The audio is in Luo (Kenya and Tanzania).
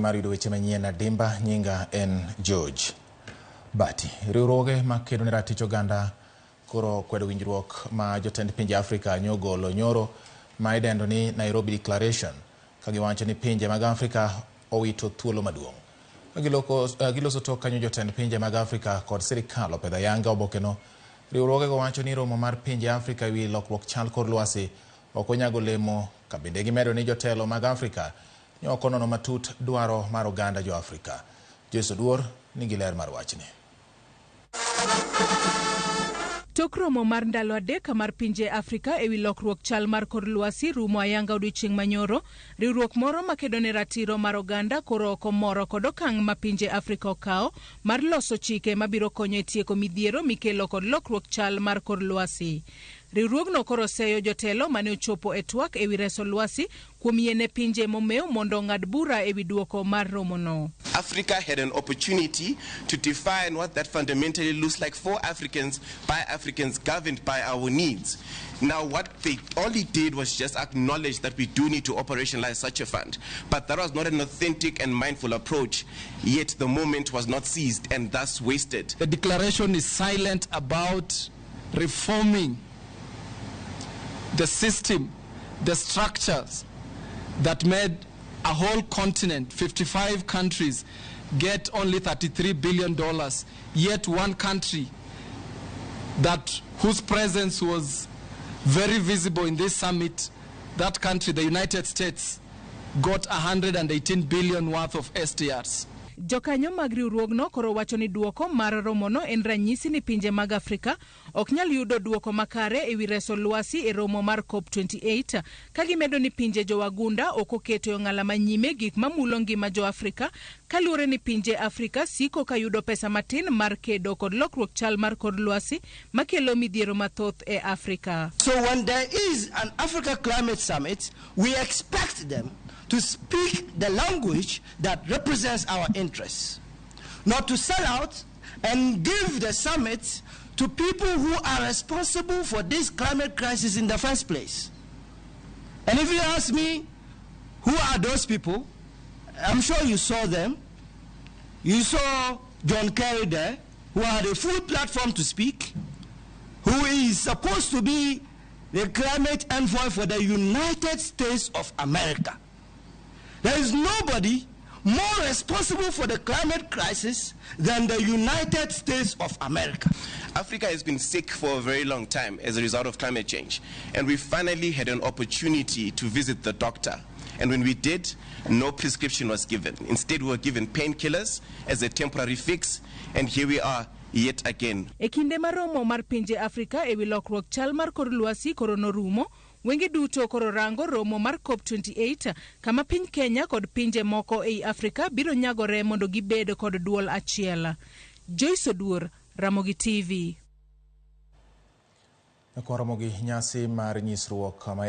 mar yudo weche manyien adimba. Nyinga en George Bati. Riwruoge makedo ne ratich oganda koro kwedo winjruok ma jotend pinje Afrika nyogolo nyoro ma idendo ni Nairobi Declaration, ka giwacho ni pinje mag Afrika owito thuolo maduong'. Ka giloso tok kanyo, jotend pinje mag Afrika kod sirikal opedho ayanga obokeno. Riwruogego wacho ni romo mar pinje Afrika ewi lokruok chal kor lwasi ok onyago olemo, ka bende gimedo ni jotelo mag Afrika ne ok onono matut dwaro mar oganda jo Afrika. Joyce Oduor nigi ler mar wachni. Tok romo mar ndalo 3 mar pinje Afrika ewi lokruok chal mar kor lwasi rumo ayanga odiochieng' manyoro, riwruok moro makedo ne ratiro mar oganda koro ok omoro kod okang' ma pinje Afrika okawo mar loso chike mabiro konyo e tieko midhiero mikelo kod lokruok chal mar kor lwasi. Riwruogno koro seyo jotelo mane ochopo e twak ewi reso lwasi kuom yiene pinje momew mondo ong'ad bura ewi duoko mar romono. Africa had an opportunity to define what that fundamentally looks like for Africans, by Africans, governed by our needs. Now, what they only did was just acknowledge that we do need to operationalize such a fund. But that was not an authentic and mindful approach, yet the moment was not seized and thus wasted. The declaration is silent about reforming the system, the structures that made a whole continent, 55 countries, get only $33 billion, yet one country that whose presence was very visible in this summit, that country, the United States, got 118 billion worth of SDRs. Jokanyo mag riwruogno koro wacho ni duoko mar romono en ranyisi ni pinje mag Afrika ok nyal yudo duoko makare ewi reso lwasi e romo mar COP28, ka gimedo ni pinje jowagunda ok oketo e ong'ala manyime gik mamulo ngima jo Afrika, kaluwore ni pinje Afrika siko ka yudo pesa matin mar kedo kod lokruok chal mar kor lwasi makelo midhiero mathoth e Afrika. So when there is an Africa Climate Summit, we expect them to speak the language that represents our interests, not to sell out and give the summit to people who are responsible for this climate crisis in the first place. And if you ask me, who are those people? I'm sure you saw them. You saw John Kerry there, who had a full platform to speak, who is supposed to be the climate envoy for the United States of America. There is nobody more responsible for the climate crisis than the United States of America. Africa has been sick for a very long time as a result of climate change. And we finally had an opportunity to visit the doctor. And when we did, no prescription was given. Instead, we were given painkillers as a temporary fix. And here we are yet again. E kinde mar romo mar pinje Afrika ewi lokruok chal mar kor lwasi koro norumo, wenge duto koro rango romo mar COP28, kama piny Kenya kod pinje moko ei Afrika biro nyagore mondo gibed kod duol achiel. Joyce Oduor, Ramogi TV. Koromo gi nyasi mar nyisruok ma